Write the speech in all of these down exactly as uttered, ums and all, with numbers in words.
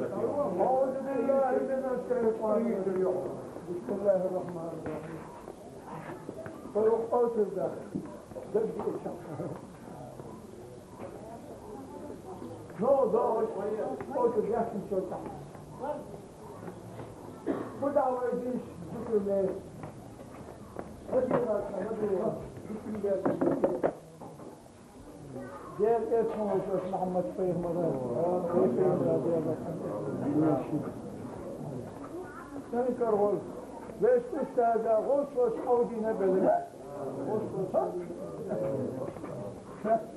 أعوذ بالله من الشيطان الرجيم. بسم الله الرحمن الرحيم. طرق أوتر داخل. دق إيشان. نو دوش. أوتر داخل شو تحت. خدا ويديش ذكر ليه. هدي راك، هدي راك. بسم الله. Değer etsin olsun Muhammed Peygamber'e. Seni kargol. Ve işte sade hoş hoş avdine böyle. Hoş hoş.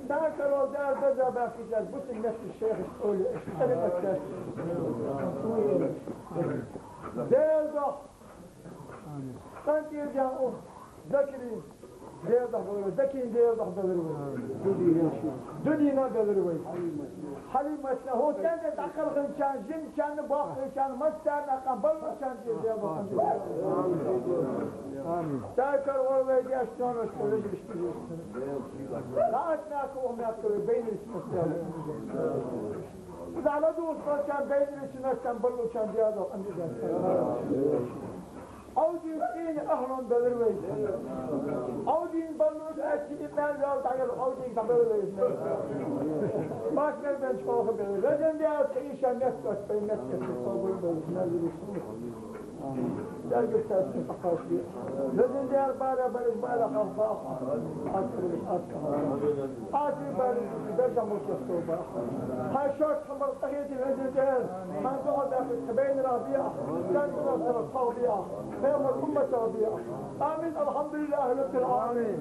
Daha kargol değer beze bakacağız. Bu sünnet bir şeyh öyle. Seni bakacağız. Değer de. Sen diyeceğim o. Zekiri. Derdek böyle, Zekîn derdek böyle. Dudîna böyle. Halîmetine, ho tende de aqil xinçan, jin çan, bak çan, mestar nakan, bal çan diye derdek. Amin. Amin. Tekrar oraya yaştan işte, işte. Rahat ne akıl, o ne akıl, beyni işte. Zala dost çan, beyni işte, sen bal çan derdek. Amin. Avdîn sîn ehlan belir veysen. Avdîn bellûs etki ipel yal dayıl avdîn belir veysen. Başlar ben çoğu belir. Rezin diye işe mesket bey mesket kabul belir. Meclis. Gel göstersin kakası. Rezin diye bare bare bare halka. Atırız atırız. Atırız bare. Dercan bu kez soba. Haşa Tamam, tahiyeti ve zilzal. Manzuma da beyni Rabia. Sen nasıl Rabia. Peygamber ümmet Rabia. Amin. Elhamdülillahi Rabbil alemin.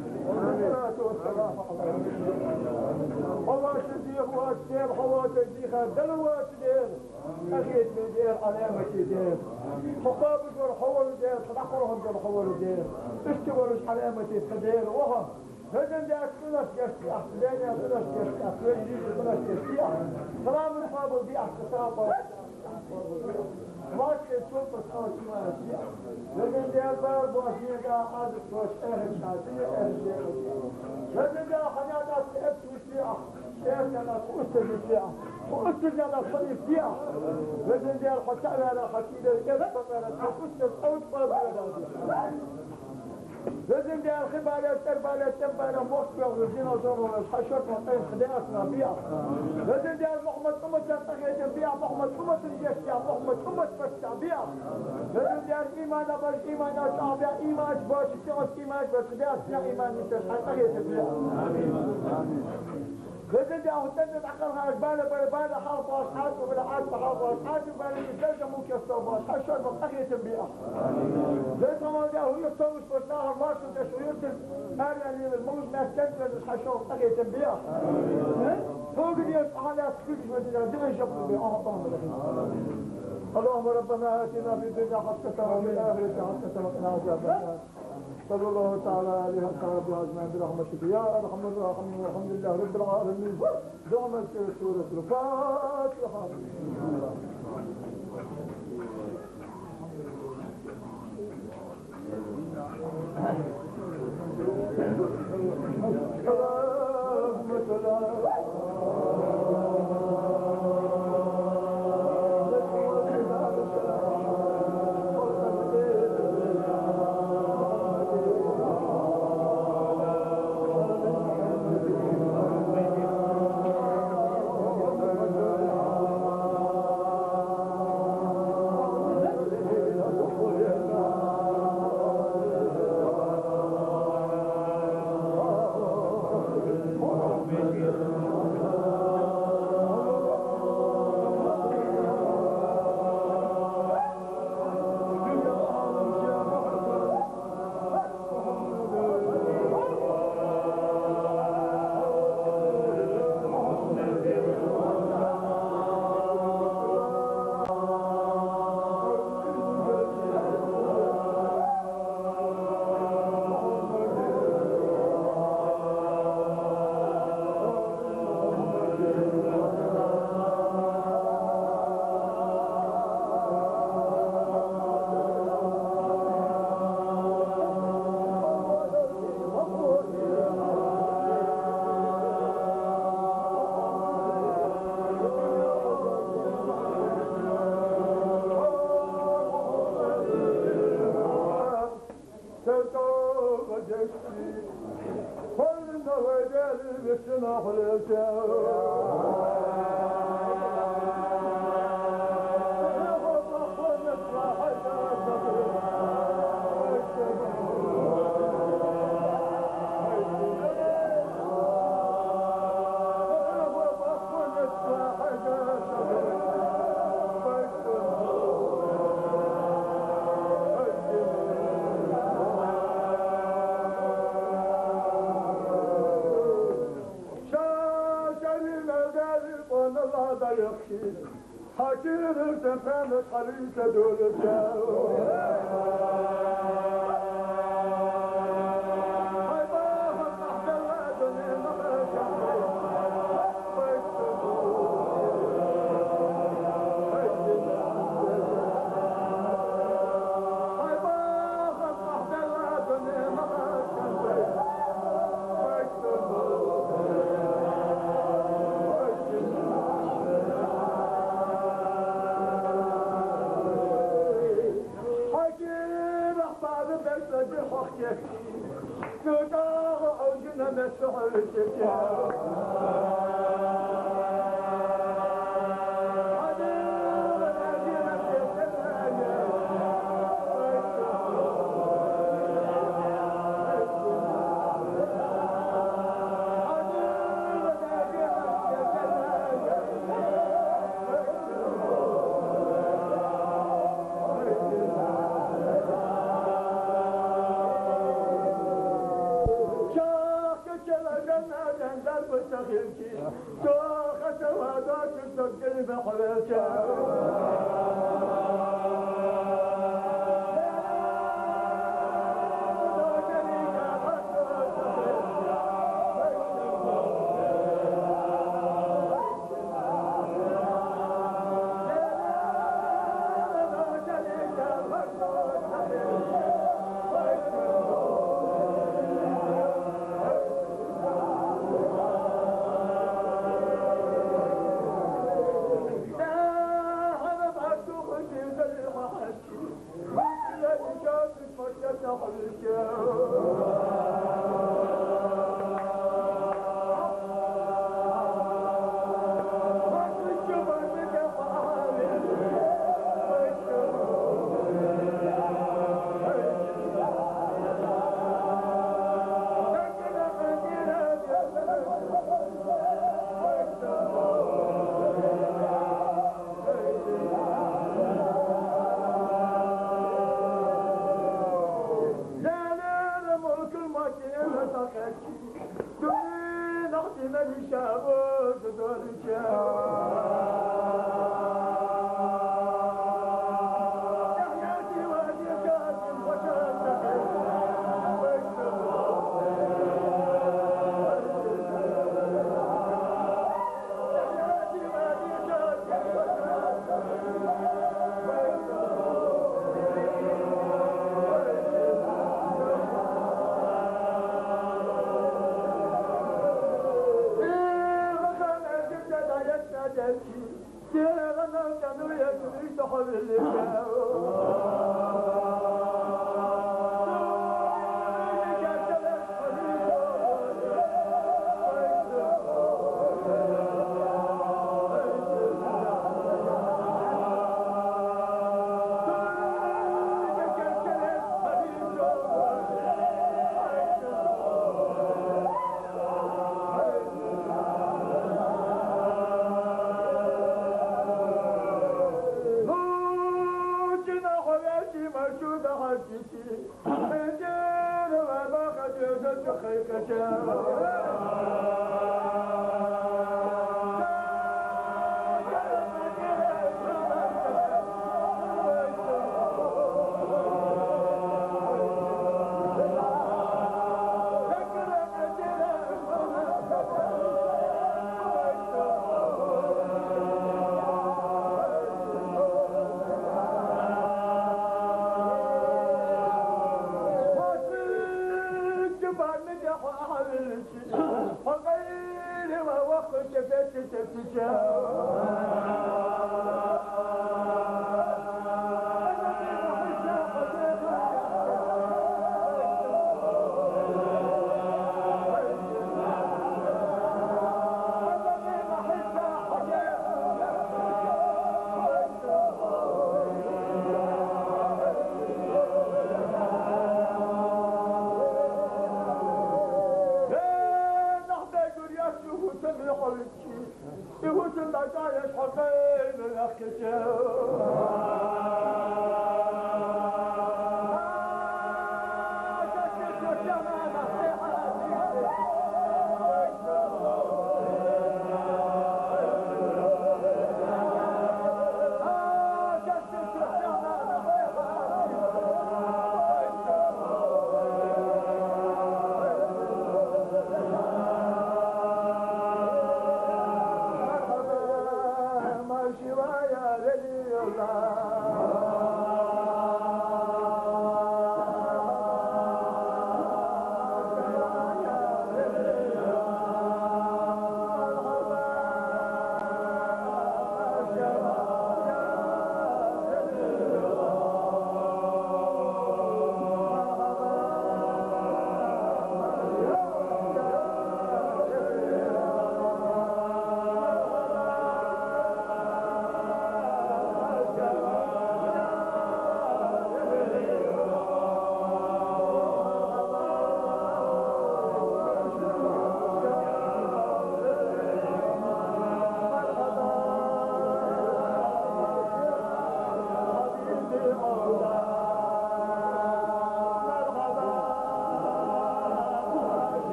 Salatu ve selamu ala Resulillah. Hava sizi, hava sizi, hava sizi, hava sizi. Tahiyet ve zilzal, alamet ve zilzal. Hukabı gör, havalı zilzal, sadakırhım gör, havalı zilzal. Üstü görüş, alamet ve zilzal. Oha. Gözünde kılıç geçti, ah, beyne kılıç geçti, ah, gözünde kılıç geçti, ah. Selamın kabul diye, ah, kısa kabul. Vaat ve çok kısa iman etti, ah. Gözünde var, bu aşırıda azıcık boş, ehil şahsını, ehil şey. Gözünde hayat attı, hep gitti, ah. Şehirden attı, üstü gitti, ah. Bu üstünden attı, gitti, ah. Gözünde hatta veren, hatta veren, evet, bak veren, çok üstü, avuç var, böyle. Gözünde arxı balet, er balet, er balet, mok yok, gözün o zaman olur. Haşır mok, en xıdayasına bir yap. Gözünde Muhammed ümmet yaktak edin bir yap, Muhammed ümmetin geçti yap, Muhammed ümmet başta bir yap. Gözünde imana baş, imana tabi, iman baş, istiyoruz iman baş, xıdayasına iman yeter, yaktak edin bir yap. Gözünde ahuttan da akıl harç, böyle, böyle, böyle, halk baş, halk böyle, halk baş, halk baş, halk böyle, güzel de mukes baş, haşır mok, yaktak edin bir yap. Zeyt ama ya, huyur tavus baş, nahar baş, Her yanı yılın muz mesken veririz, haşa olsa geçin bir yıl. Tövbe diyoruz, hala sıkıntı verdiler, değil mi? Yapın bir, aha, tamam. اللهم ربنا آتنا في الدنيا حسنة وفي الآخرة حسنة وقنا عذاب النار. صلى الله تعالى عليه وعلى آله وصحبه أجمعين برحمتك يا أرحم الراحمين والحمد لله رب العالمين. دعوة سورة الفاتحة.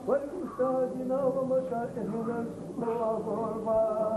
ولأستاذنا ومشايخنا الغرباء.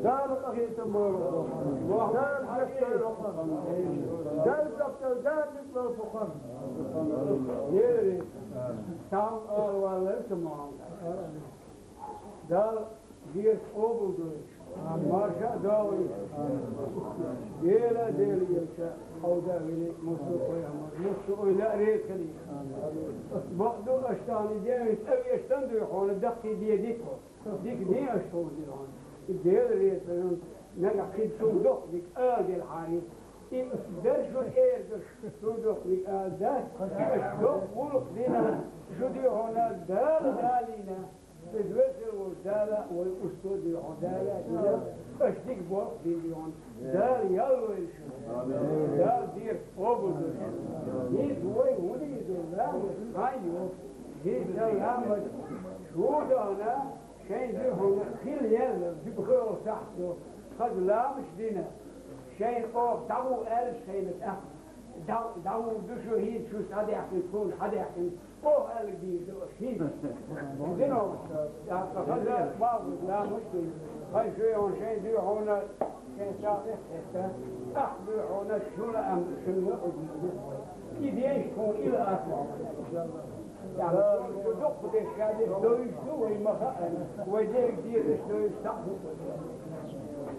Dar akhitim bu. Dar akhitim bu. Dar akhitim bu. Dar akhitim bu. Дала зерат къобалдойла. Марша а догӀийла. Дела, Дела, Элча, хьовда вели, муссо а пайхамар, муссо а ойла а реза хилийла. Бакъду, аша тахана ден, цӀа вешан дуй хьона, даккхий де дика хьо. Дика ден аша тхона дуй хьона. Дела реза хилва, нагахь кхин цул доккха дика ала делхьара. И даржо эр даш, цул доккха дика ала дац, аша доккха гӀулакх дина, шу дуй хьона, Дала далийна. Иза везар волчу Дала вай уьсту а дуьйхьу, Дала а дина, аша дика болх а дина дуьйхьу. Дала ял лойла шуна. Дала зерат къобалдойла. ХӀинца вай хӀун дийр ду, ламаз хан ю. ХӀинца ламаз шу дахана, шайн дуьхьал хила еза, дика хила сахьт ду. Хаза ламаз дина. Шайна оха дӀагӀо аьлла шайна тӀаккха. ДӀа-, дӀагӀур ду шу, хӀинца шу схьадаьккхина, тхуна схьадаьккхина. Оха аьлла дийр ду аша, хӀинца. Дина, тӀаккха хаза бакъ ламаз дина. Хай шуьйхьуна шайн дуьхьуна, шайн сагӀа хетта. Ахь дуьхьуна шуна ам-, шуна мукъа дийр ду. И деш тхуна ила ас вахана. Шу дукха деш хадеш довзуш ду вай ма хаъара. Вай дерриг дезаш довзуш схьа а ду.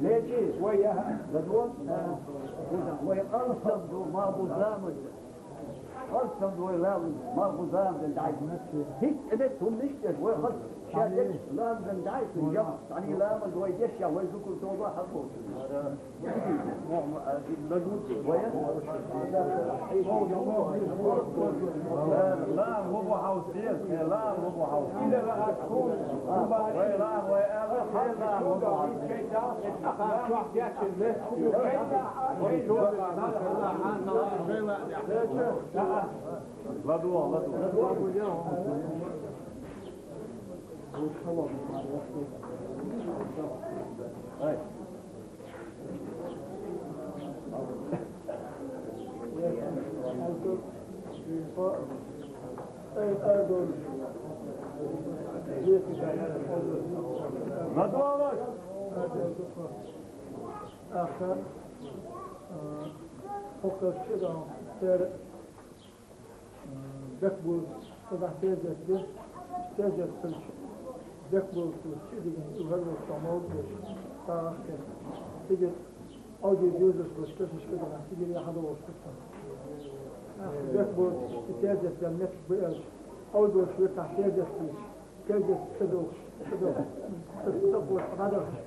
Лечи, вай яхьа. Вай алсам ду, ма бу заман. Алсам ду вай лам, ма бу заман дӀай. ХӀинца тӀе хӀуманаш деш, вай хаза ша деш лам дӀай, шу яхьа. Цхьана ламаз вай деш я, вай зукур тоба хьакхочу. Декболча, цигахь тезет де, тезет хилча, декболча чу дигина, и хӀара волчу молу деш, сагӀа хир. Цига Ӏовде доьзалш болчу кешнашка дахьа, цигара яхьа догӀуш ду цунна. Декболча, и тезет ден меттиг бу аьлча, Ӏовдош вертахь тезет хилча, тезет ца догӀуш, ца догӀуш, ца догӀуш, дӀадахаш,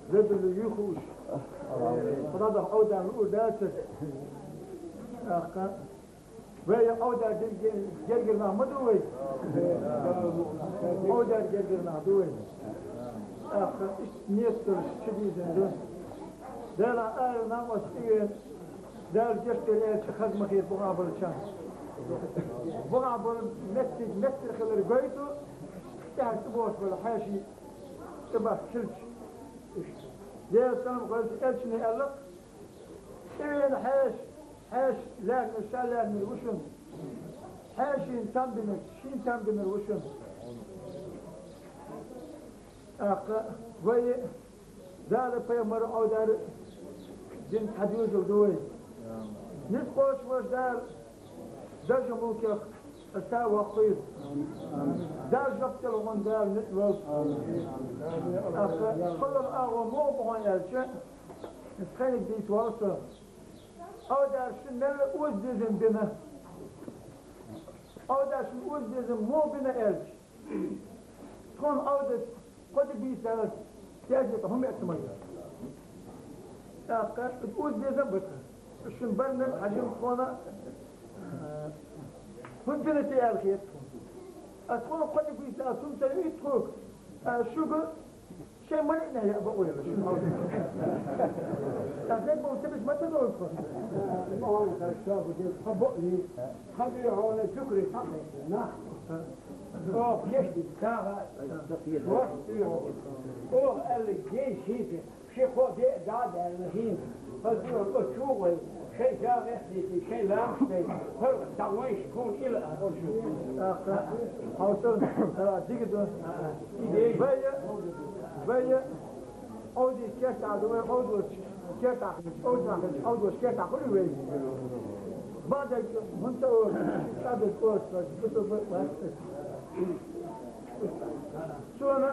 вебилла юьйхуш, дӀадахьа Ӏовдан луур дацара. ТӀаккха Вай Ӏовдара гергар нах ма ду вай. Ӏовдара гергар нах ду вай. ТӀаккха иштта ниет долуш чу дийзина ду. Дела ара накъост тӀевеана, Дала гечдойла аьлча хаза ма хета бухахь болчарна. Бухахь болу меттиг меттара хилар гойту, тӀаьхьа тӀебогӀуш болу хьеший тӀебахка хилча. Делан салам хуьлда элчане аьлла, тӀевеана хьеша, хьеша лаьрнера, ша лаьрнера ву шуна. Хьешийн там бинарг, шийн там бинарг ву шуна. ТӀаккха вай Дала пайхамар Ӏовдара дина цхьа доьзал ду вай. Ницкъ кхочуш волчу Дала даржа мулкех аса воккхийла. Дала жоп делла гӀо Дала ницкъ лолда. ТӀаккха кхоллал агӀо муха бу хьуна аьлча, тхайниг дийца вара со. Ӏовдара шуна мелла озабезам бина. Ӏовдара шуна озабезам муха бина аьлча, тхуна Ӏовдас кхо де бийца, тезета хӀума эцна ма ю. ТӀаккха озабезам а бу тхан. Шуна барнарг хьажийла тхуна, а, хӀунда бина те аьлла хета тхуна. Ас тхуна кхо де бийца, хӀума ца юьйта тхуна. А, шуьга Шайн малиъна яа бакъо яра шуна хьовсур. Ткъа дерг боху ца беш ма ца довлу тхо. Ма хьуна хара шуьга дерг тхан бакъ йий. Тхан дуьхьа хьуна шукри схьакхайкхина нах. Оха ешди сагӀа. ВорхӀ дуьхьа. Оха аьлла гей шийте. Ши кхо де а дӀа а даьлла хӀинца. Хаза дуьхьа оцу чу а вай. Шайн сагӀа эцдийти, шайн ламаш дайта, хӀара дӀавайша тхуна ила а. ТӀаккха хьовсал, а, дика ду. Вай, вай, Ӏовдис кертахь ду, вай Ӏовдочу кертахь хилча, Ӏовдохь хилча, Ӏовдочу кертахь хуьлу вай. Бадайг хӀунда ца олу, цӀа дерг олуш вай, цу тӀе вай. Суна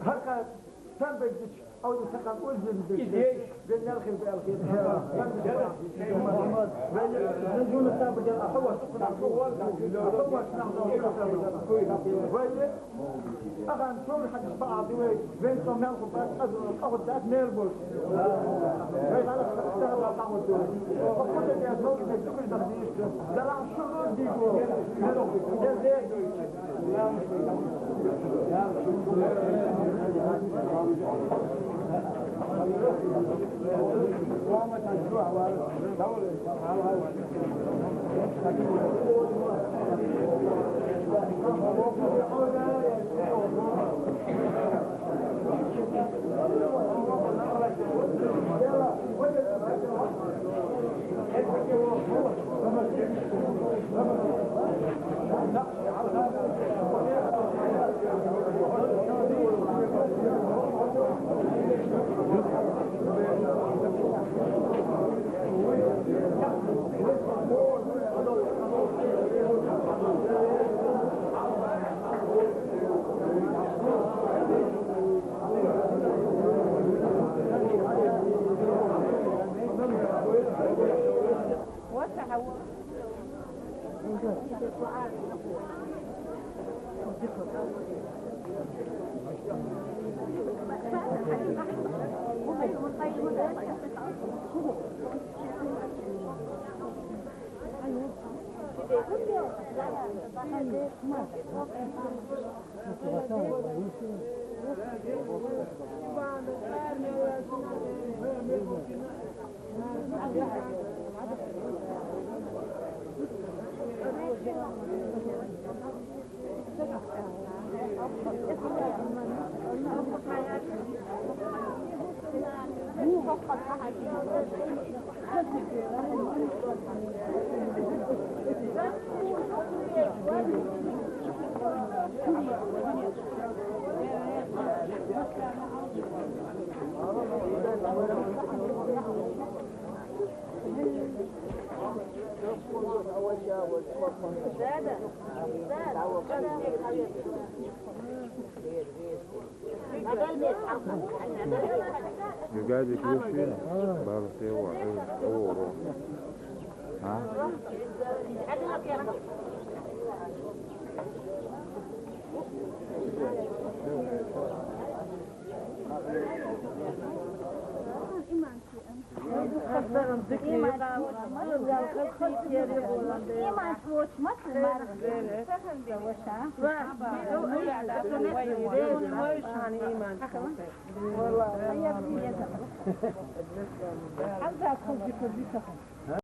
ХӀархӀа саб бегдич, Ӏовдал сакъа улзин бегдич. Веннал хир бел хир. Вай, Ахаан цур хьадис баӀади вай, вен цӀом мел хӀу бац, азур ахуд дац мер бош. Вай, хӀара хӀара хӀара хӀара хӀара. Хьо худа дяз мог дяз дукуш дах дийш, дара шугур диго. Дяз дяз дойч. Югадик вешина, бара тева, э, оро. А?